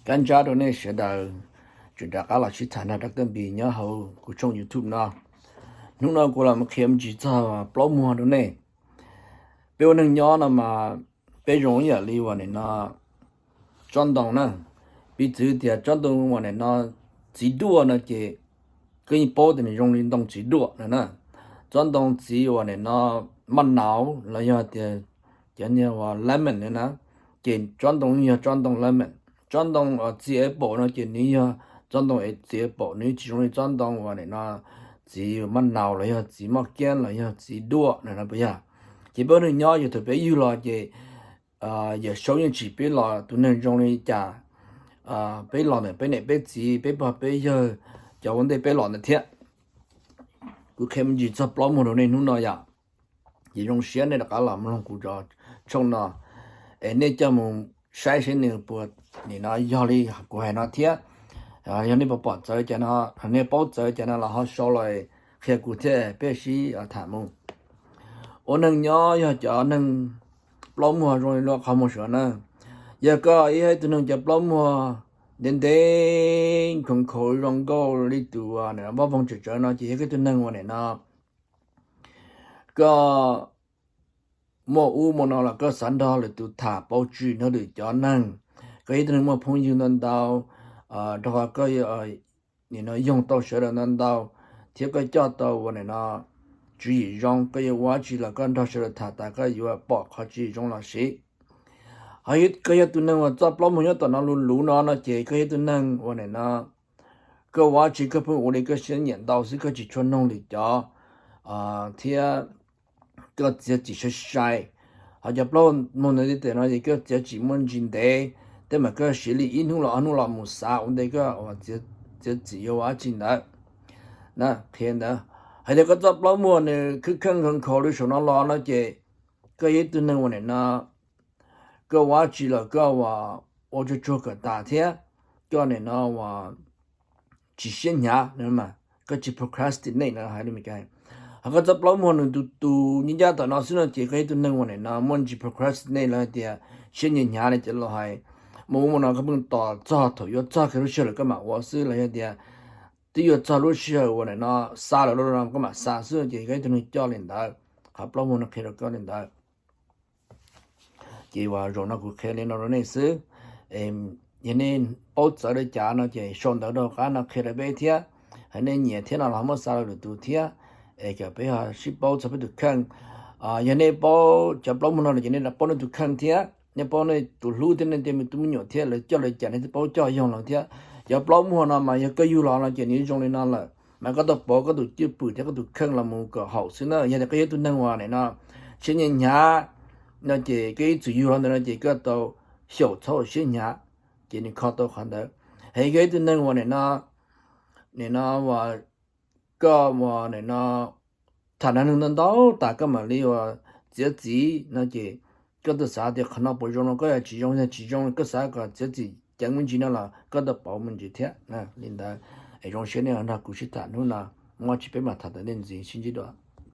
Kab ntsab rau nej sawv daws tseem rov qab los sib tham nrog rau Kab Npis nyob hauv kuv tshooj YouTube no. Hnub no kuv los qhia me ntsis txog plaub muag rau nej. Peb ua neeg nyob no mas peb zoo ib yam li uas nim no tsob ntoo na. Piv txwv tias tsob ntoo uas nim no txiv duaj no ces koj yeej paub tias nws zoo li ntoo txiv duaj no na. Tsob ntoo txiv uas nim no maj nauv los yog tias cov niag uas lemon na, ces tsob ntoo yog tsob ntoo lemon. Tsob ntoo txiv apple no ces nws yog tsob ntoo txiv apple, nws tsis zoo li tsob ntoo uas nim no txiv maj nauv los yog txiv moj kiab los yog txiv duaj no puas yog? Ces peb ua neeg nyob yog thaum peb yug los ces Yawm Saub yeej tsim peb los tus neeg zoo li cas, peb los ntawm peb niam peb txiv, peb pog peb yawg, cov ua ntej peb los ntawd thiab. Kuv qhia me ntsis txog plaub muag rau nej hnub no yom. Ces zoo siab nej rov qab los mloog kuv tshooj no, es nej coj mus saib seb nws puas nim no yog li kuv hais no thiab. Yog nej puas pom txawv cas no, nej paub txawv cas no los ho sau los qhia kuv thiab peb sib tham mus. Ua neeg nyob yog cov neeg plaub muag zoo li lub qhov muag suav na. Yog koj yog ib tug neeg cov plaub muag ntev ntev nkhaus nkhaus zoo nkauj li tus vaj voog tsawv tsawv no ces yog koj tus neeg uas nim no koj muaj ub muaj no los koj xav nrog lwm tus tham pauv tswv nrog lwm cov neeg. Koj yog ib tug neeg muaj phooj ywg ntau ntau, rau qhov koj nim no yoog tau sawv daws ntau ntau, thiab koj coj tau uas nim no tswv yim zoo, koj yuav ua dab tsi los koj nrog sawv daws tham tas koj yuav pom qhov tswv yim zoo los siv. Ho koj yog tus neeg uas txoj plaub muag nyob tom no luv luv no no ces koj yog tus neeg uas nim no koj ua dab tsi koj pheej ua li koj siab nyiam ntau xwb, koj tsis tshua noog lwm cov thiab koj txiav txim sai sai. Ho cov plaub muag ntawd tes no es koj txiav txim muaj ntsis ntev, tej mas koj siv li ib hnub los ob hnub los mus xav ua ntej koj txiav txim yuav ua dab tsi ntawd. Na, qhia ntawd, hais tias koj txoj plaub muag nws khwb kheej nkhaus nkhaus li saum no los no ces koj yog ib tug neeg uas nim no koj ua dab tsi los koj ua tsuag tsuag kom tas thiab koj nim no ua tsis siab hnyav, koj tsis procrastinate no hais li Meskas. Ho koj txoj plaub muag nws tus tus nyob ncaj tom no xwb no ces koj yog ib tug neeg uas nim no muaj ntsis procrastinate los hais tias siab nyiam hnyav li cov laus hais. Mus ub mus no koj pheej tos txog thaum yuav txog kiag lub sij hawm lawm koj mam ua xwb los yog tias twb yuav txog lub sij hawm uas nim no xa lawm no koj mam xa xwb ces koj yog ib tug neeg coj li ntawd. Qhov plaub muag no qhia rau koj li ntawd. Ces uas zaum no kuv qhia li no rau nej xwb. Yog nej paub txawv li cas no ces sau ntawv rau qab no qhia rau peb thiab. Hos nej nyiam thiab no los ho muab xa rau lwm tus thiab, es kom peb ho sib paub txog peb tus kheej. Yog nej paub cov plaub muag no lawm ces nej paub nej tus kheej thiab, nej paub nej tus hlub thiab nej tej me tub me nyuam thiab lawv coj li cas nej thiaj paub coj yoog los thiab. Cov plaub muag no mas yog koj yug los no ces nws zoo li no lawm mas koj tau pauv koj tus cwj pwm thiab koj tus kheej los mus kom haum xwb na. Yog tias koj yog ib tug neeg uas nim no siab nyiam hnyav no ces koj ib txwm yug los ntawd no ces koj tau xyaum txhob ua siab hnyav, ces nws kho tau qhov ntawd. Hos koj ib tug neeg uas nim no, nim no uas koj uas nim no tham nrog neeg ntau ntau tas koj mam li uas txiav txim no ces koj twb xav tias qhov no puas zoo no, koj yog tsis zoo yog tsis zoo koj xav kom txiav txim ceev me ntsis no los koj tau pauv me ntsis thiab li ntawd. Es zoo siab nej nrog kuv sib tham hnub no, muaj tsis peb mam tham tawm ntej ntxiv, sib ntsib dua.